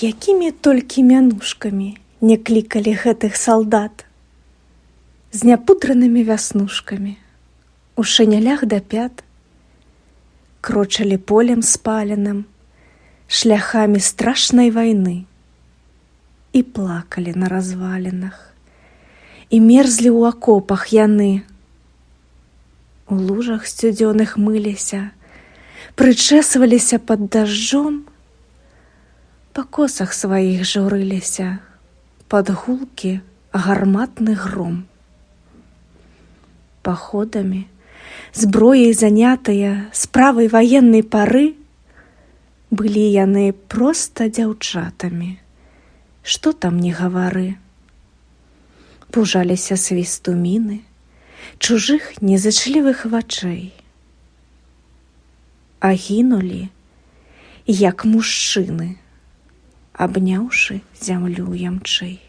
Якімі толькі мянушкамі не клікалі гэтых салдат! З няпудранымі вяснушкамі, у шынялях да пят, крочылі полем спаленым, шляхамі страшнай вайны і плакалі на развалінах, і мерзлі ў акопах яны. У лужах сцюдзёных мыліся, прычэсваліся пад дажджом, па косах сваіх журыліся, пад гулкі гарматны гром. Паходамі, зброяй занятыя, справай ваеннай пары, былі яны проста дзяўчатамі, што там не гавары. Пужаліся свісту міны, чужых незычлівых вачэй. А гінулі, як мужчыны, абняўшы зямлю ямчэй.